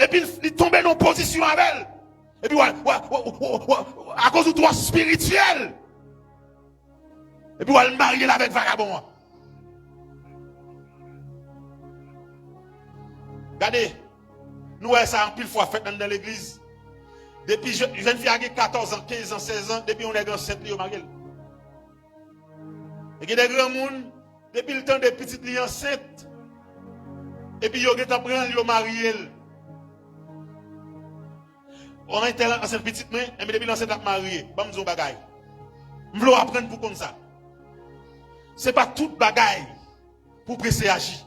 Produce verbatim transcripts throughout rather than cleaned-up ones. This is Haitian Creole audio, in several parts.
Epi li, li tonbe nan pozisyon avè l. Epi w al, w al, w al, w al, w al, akoz ou twò espirityèl. Epi w al marye l avèk vagabon an. Gade, nou wè sa anpil fwa fèt anndan legliz. Depi je-, jèn fi a gen katòz an, kenz an, sèz an, depi yon nèg ansent li, yo marye l. E gen de granmoun, depi l tande pitit li ansent, epi yo gentan pran l, yo marye l. O, entèl ansent pitit mwen, enben depi l ansent l ap marye. Ban m di w yon bagay. M vle w aprann pou konn sa. Se pa tout bagay pou prese aji.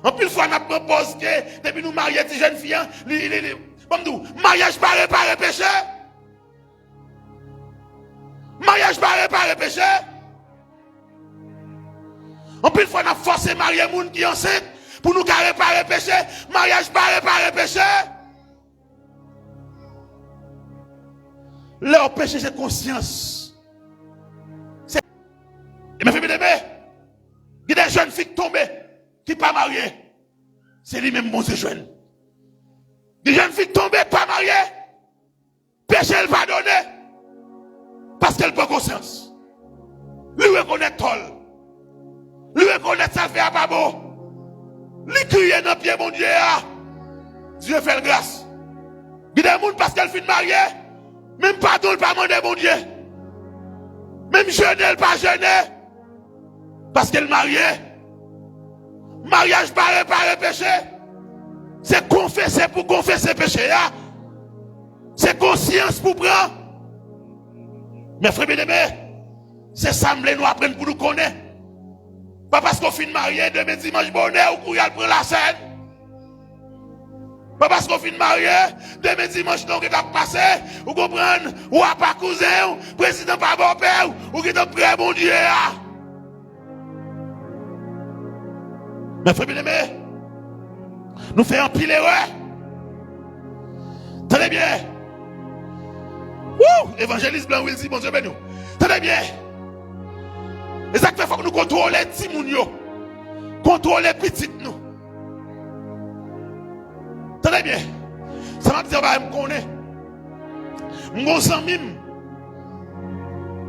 Anpil fwa n ap pran pòz ke depi nou marye ti jèn fi an, li, li, li. Ban m di w, maryaj pa repare peche. Maryaj pa repare peche. Anpil fwa n ap fòse marye moun ki ansent pou nou ka repare peche. Maryaj pa repare peche. Lè w peche, se konsyans. Se, e mezanmi, gen de jèn fi k tonbe, ki pa marye. Se li menm Bondye jwenn. Gen jèn fi k tonbe, pa marye. Peche l padone. Paske l pran konsyans. Li rekonèt tò l. Li rekonèt sa l fè a pa bon. Li kriye nan pye Bondye a. Dye fè l gras. Gen de moun, paske l fin marye, menm padon l pa mande Bondye. Menm jene l pa jene. Paske l marye. Maryaj pa repare peche. Se konfese pou konfese peche a. Se konsyans pou pran. Mè frè byeneme, se sa m vle nou aprann pou nou konnen. Pa paske w fin marye, demen dimanch bonè, ou kouri al pran lasèn. Pa paske w fin marye, demen dimanch nan ou gentan ap pase, ou konprann, wa pa kouzen w, prezidan pa bòpè w, ou gentan prè Bondye a. Mè frè byeneme, nou fè anpil erè. Tande byen. Wou! Evanjelis Blan Wildy, Bondye beni w. Tande byen. E sa k fè fòk nou kontwole timoun yo. Kontwole pitit nou. Tande byen. Sa m ap di a, bagay m konnen. M gon zanmi m.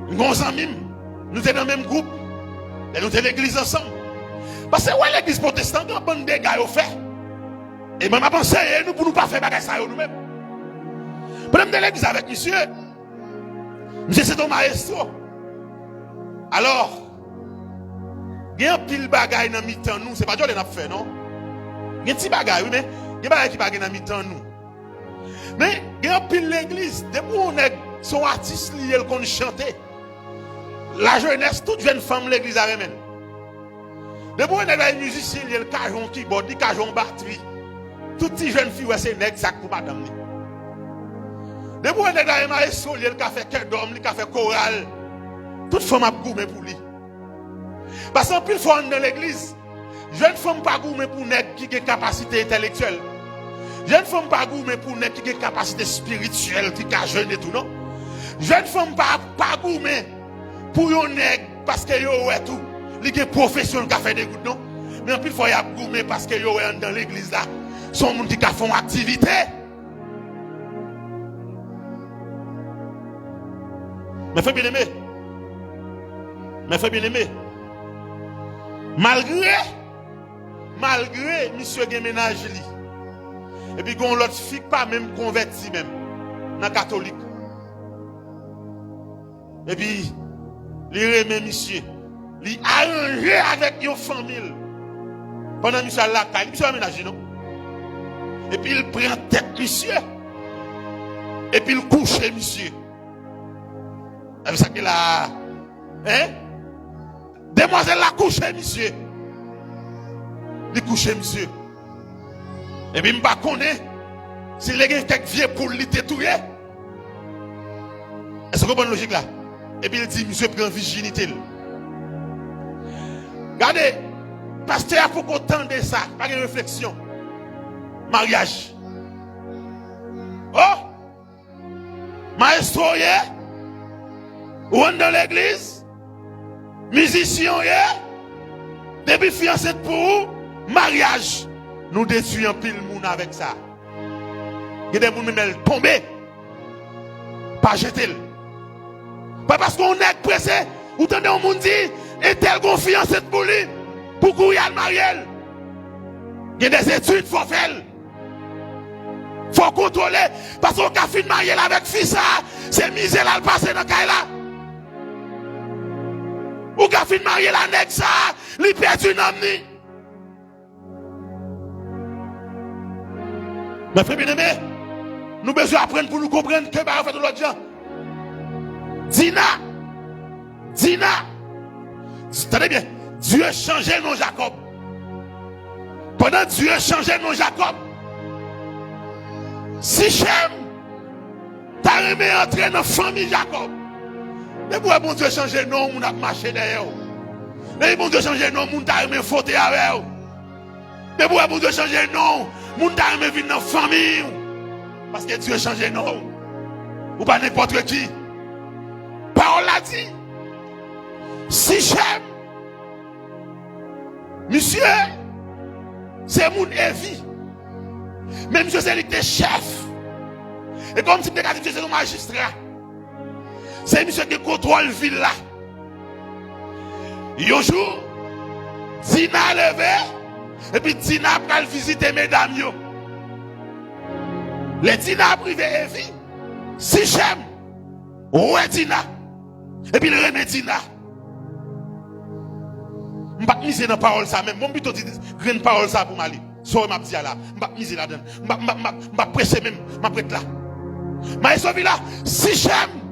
M gon zanmi m. Nou te nan menm gwoup. Lè nou te legliz ansanm. Paske wè legliz pwotestan, gen yon bann dega yo fè. E mwen m ap anseye nou pou nou pa fè bagay sa yo nou menm. Pandan m te legliz avèk misye, misye se te yon mayestwo. Alò, gen anpil bagay nan mitan nou, se pa djòlè n ap fè non. Gen ti bagay, wi, men gen bagay ki pa gen nan mitan nou. Men, gen anpil legliz, depi yon nèg se yon atis li ye, l konn chante. Lajenès, tout jèn fanm legliz la renmen l. Depi yon nèg la e mizisyen li ye, l ka jwe yon kibòd, li ka jwe yon batri. Tout ti jèn fi wè se nèg sa k pou madanm li. Depi yon nèg la e mayestwo li ye, l ka fè kè dòm, li ka fè koral. Tout fanm ap goumen pou li. Paske anpil fwa anndan legliz, jèn fanm pa goumen pou nèg ki gen kapasite entèlektyèl. Jèn fanm pa goumen pou nèg ki gen kapasite espirityèl, ki ka jene tou non. Jèn fanm pa, pa goumen pou yon nèg paske yo wè tou li gen pwofesyon, l ka fè degout non. Men anpil fwa y ap goumen paske yo wè anndan legliz la se yon moun ki ka fè yon aktivite. Mè frè byeneme, mè frè byeneme, malgre, malgre misye gen mennaj li, epi gen yon lòt fi k pa menm konvèti menm nan katolik, epi li renmen misye, li aranje avèk yon fanmi l. Pandan misye al lakay li, misye pa mennaj li non. Epi l pran tèt misye. Epi l kouche misye. Sa vle sa k gen la a? Hein? Demwazèl la kouche misye. Li kouche misye. Epi m pa konnen si li gen kèk vye poul li te touye. Èske w konprann lojik la? Epi l di misye pran vijinite l. Gade, pastè a poko tande sa, pa gen refleksyon. Maryaj. Oh! Mayestwo w ye, ou anndan legliz, mizisyen w ye, depi fi ansent pou ou, maryaj. Nou detwi anpil moun avèk sa. Gen de moun menm lè l tonbe, pa jete l. Pa paske yon nèg prese, ou tande yon moun di, entèl gon fi ansent pou li, pou kouri al marye l. Gen de etid fò fè l. Fò kontwole, paske ou ka fin marye l avèk fi sa, se mizè l al pase nan kay la. Ou ka fin marye l a nèg sa, li pèdi nanm ni. Mes frères bien-aimés, nou bezwen aprann pou nou konprann ke bagay yo fèt yon lòt jan. Dina, Dina, tande byen, Dye chanje non Jakòb. Pandan Dye chanje non Jakòb, Sichem ta renmen antre nan fanmi Jakòb. Depi w wè Bondye chanje non, moun ap mache dèyè w. Depi Bondye chanje non, moun ta renmen fwote avè w. Depi w wè Bondye chanje non, moun ta renmen vin nan fanmi w. Paske Dye chanje non. Ou pa nenpòt ki. Pawòl la di, Sichem, misye, se moun Evi. Men misye se li ki te chèf. E kòm si m te ka di misye se yon majistra. Se misye ki gen kontwòl vil la. Yon jou, Dina leve, epi Dina pral vizite medam yo. Lè Dina ap rive Evi, Sichem wè Dina, epi l renmen Dina. M p ap mize nan pawòl sa menm. Bon, m pito di grenn pawòl sa pou m ale. Sa w wè m ap di a la, m p ap mize ladan l. M p ap, m p ap, m p ap, m p ap preche menm, m ap ret la. Maestro Vila, Sichem